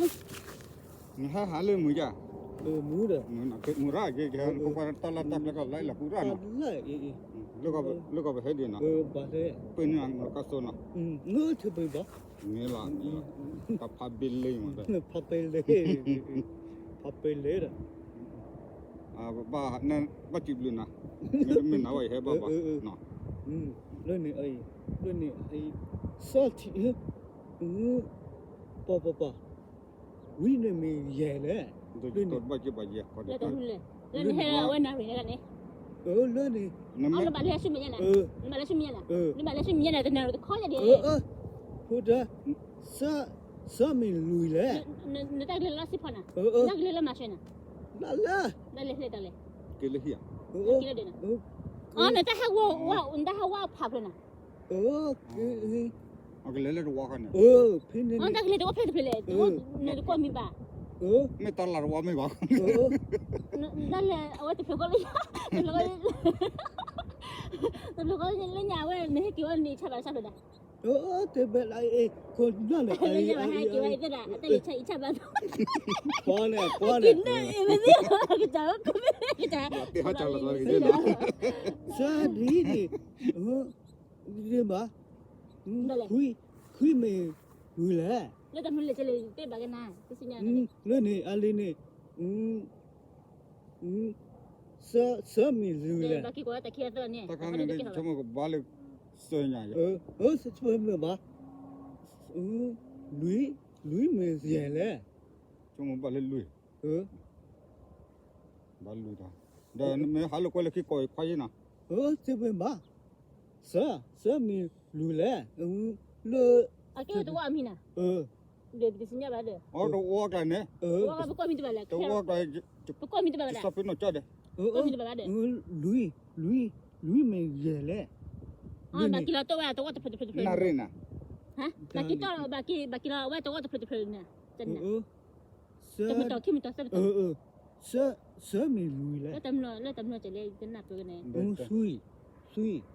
နဟဲဟးလၢမုၢ်ယါ, မုၢ်ဒီး မုၢ်ရၣ်က့ၤက့ၤ တၢ်လၢတၢ်ကျဲကီၢ်လၢလၢပူၤရၣ်နီၤ, လၢကီၢ်ပဟဲဒံးနီၤ, ပှ့ၤန့ၢ်အကစီနီၤ, မ့ၢ်လီၤ, တၢ်ဖးဘ့လ့မး, ဖးဘ့လ့, ဖးဘ့လ့ဒီး ဘၣ်စံးဘျုးနၤ, မ့ၢ်နၤဝဲယဟဲဘၣ်ဘၣ်, လၢန့ၣ်, လၢန့ၣ်, စီထံ, ပှၤပှၤပှၤ, ဝံၤန့ၣ်မ့ၢ်ယဲၢ်လဲၣ်, လၢန့ၣ်, လၢန့ၣ်ဟဲအဝဲနၣ်ရံၣ်န့ၣ်, လၢန့ၣ်, နဘၣ်လဲၤဆူမဲာ်ညါနၤ, နဘၣ်လဲၤဆူမဲာ်ညါနၤ, နဘၣ်လဲၤဆူမဲာ်ညါနၤ တနၣ်ရံၣ်တခီယၤဒ်, ဖိဒၣ်, စီမ့ၢ်လွံၢ်လဲၣ်, နတၢ်ကလဲၤလၢစံဖီနၤ, နတၢ်ကလဲၤလၢမၤစၢၤနၤ, တၢ်လဲၤ, တၢ်လဲၤ, က့ၤလၢဟံၣ်ဧါ, အီ နတၢ်ဟဲဝဲ, နတၢ်ဟဲဝဲဖးဖျၢၣ်နၤ, က့ၤ, အကလဲၤလၢတဝီခီန့ၣ်, ဖဲန့ၣ်, တၢ်ကလဲၤတဝီဖျၢၣ်တဖျၢၣ်လဲၣ်, နတကွၢ်မံဘၣ်, မ့ၢ်တၢ်လၢတဝီမ့ၢ်ဘၣ်, တၢ်လဲၤအဝဲတဖျၢၣ်ဃီလၢယၤ, တဖျၢၣ်ဃီလၢညါဝဲ နဟဲက့ၤဝဲန့ၣ် ဆါဘၣ်ဆါဖျၢၣ်ဒၣ်, တဲဘဲလၢအ့ၣ်ခိၣ်နၢ်န့ၣ်, လၢညါဝဲဟဲက့ၤဝဲအံၤသ့ဒၣ် အတၢ်လဲၤဆါအံၤဆါဘၣ်, ပှၤန့ၣ်, ပှၤန့ၣ်, က့ၤနၢ်အ့ၣ်ဝဲသ့ၣ်, ကစၢ်, ဆါဒ်န့ၣ်, ဒ်ဘၣ်, ခွံ, ခွံမ့ၢ်, ဝံၤလဲၣ်, လၢန့ၣ်အလံၤန့ၣ်, စၢမ့ၢ်လွံၢ်လဲၣ်, တၢ်ခါန့ၣ် ဆိကမိၣ်ကဘၣ်လၢ, စၢညါ, စၢမ့ၢ်ဘၣ်, လွံၢ်, လွံၢ်မ့ၢ်ယဲၢ်လဲၣ်, ဆိကမိၣ်ဘၣ်လၢလွံၢ်, ဘၣ်လွံၢ်ဒီး, ဒီးနမ့ၢ်ဟးလိာ်ကွဲလၢခံကိးအံၤခွါယ့ၢ်နီၤ, စၢမ့ၢ်ဘၣ်, စၢ, စၢမ့ၢ်လွံၢ်လဲၣ်, လၢ, အကဲတဝီအမံၤနၤ, ဒ်ပတသ့ၣ်ညါဘၣ်ဒီး, အတဝီကျါန့ၣ်, ပကိးမံၤတဘၣ်လဲၣ်, ပကိးမံၤတဘၣ်ဘၣ်ဒီး, ပကိးမံၤတဘၣ်ဘၣ်ဒီး, လွံၢ်, လွံၢ်, လွံၢ်မ့ၢ်ယဲၢ်လဲၣ်, ဘၣ်က့ၤလီၤတီၢ်ဝဲတဝီတဖျၢၣ်တဖျၢၣ်တဖျၢၣ်, နၣ်ရံၣ်နၤ, ဘၣ်က့ၤလီၤ, ဘၣ်က့ၤလီၤဝဲတဝီတဖျၢၣ်တဖျၢၣ်န့ၣ်, တမ့ၢ်တီၢ်ခံမ့ၢ်တီၢ်သၢမ့ၢ်တီၢ်, စၢမ့ၢ်လွံၢ်လဲၣ်, လၢတၢ်မနုၤလၢတၢ်မနုၤကလဲၣ် ယတနၢ်ပၢၢ်ကန့ၣ်, သွံၣ်, သွံၣ်,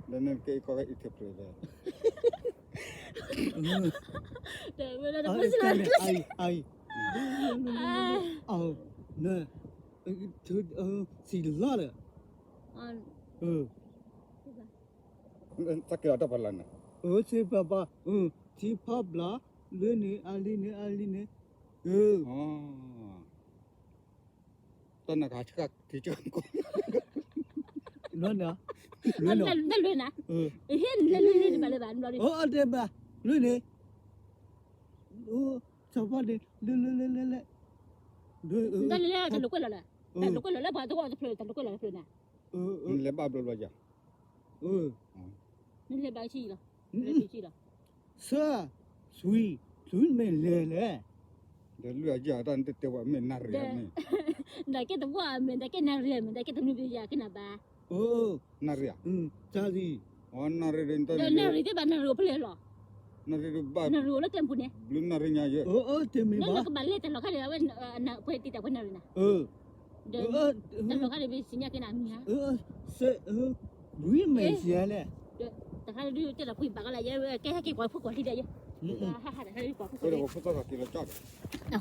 လၢန့ၣ်ကဲအံၤကီၢ်အံၤထၢၣ်ဖျၢၣ်လဲၣ်, အံၤ, အံၤ, အီၤ, န, စံးလီၤဒီး, တၢ်ကဲအီၤတၢ်ဖးလၢ်န့ၣ်, စံးဖးဘၣ်, စံးဖးဘျါ, လၢန့ၣ်အလံၤန့ၣ်အလံၤန့ၣ်, တၢ်နကဟးဆှၢက့ၤဆှၢကီး, လၢန့ၣ်, လၢန့ၣ်, လၢန့ၣ်, အတဲဘၣ်, လၢန့ၣ်, စၢဖီန့ၣ်, လၢလၢလၢလၢလၢ, တၢ်လၢလၢတၢ်လိာ်ကွဲလီၤလၢ, တၢ်လိာ်ကွဲလီၤလၢပှၤတဝီတဖျၢၣ် တၢ်လိာ်ကွဲလီၤတဖျၢၣ်န့ၣ်, နလဲၤဘၣ်ဘျီဘျီယၤ, နလဲၤဘၣ်ဆံးလီၤ, ဆံးလီၤ, သွံၣ်, သွံၣ်မ့ၢ်လဲၣ်လဲၣ်, ဒီးလွံၢ်အယၤတၢ်နတတဲဝဲမ့ၢ်နၣ်ရံၣ်မ့ၢ်, ဒၣ်ကဲတဝီမ့ၢ် ဒၣ်ကဲနၣ်ရံၣ်မ့ၢ် ဒၣ်ကဲတနွံပယၤကနၣ်ဘၣ်, နၣ်ရံၣ်ဧါ, နၣ်ရံၣ်, နၣ်ရံၣ်သ့ၣ်ဘၣ်နၣ်ရံၣ်အိၣ်ဖဲလဲၣ်လီၤ, နၣ်ရံၣ်ဘၣ်, နၣ်ရံၣ်အိၣ်လၢကျဲမုၢ်ပူၤန့ၣ်, ဘျုးနၣ်ရံၣ်ညါယဲ, နကဘၣ်လဲၤတၢ်လီၢ်ခါန့ၣ် အဝဲ, ပှဲၤတံာ်တာ်ပှဲၤနၣ်ရံၣ်နၤ, တၢ်လီၢ်ခါန့ၣ် ပစံးညါက့ၤနၤမံၤဧါ, လွံၢ်မ့ၢ်ယဲၢ်လဲၣ်, တခါဒုးတဲလီၤပှံၤဘၣ်ကီလၢယဲ ကဲဟဲက့ၤကွၢ်ဖိကွၢ်လံၤဒီးယဲ, ဟးဟးတခါဒုးကွၢ်ဖိကွၢ်လံၤ, ဖိသၣ်က့ၤလီၤကၠီဒီး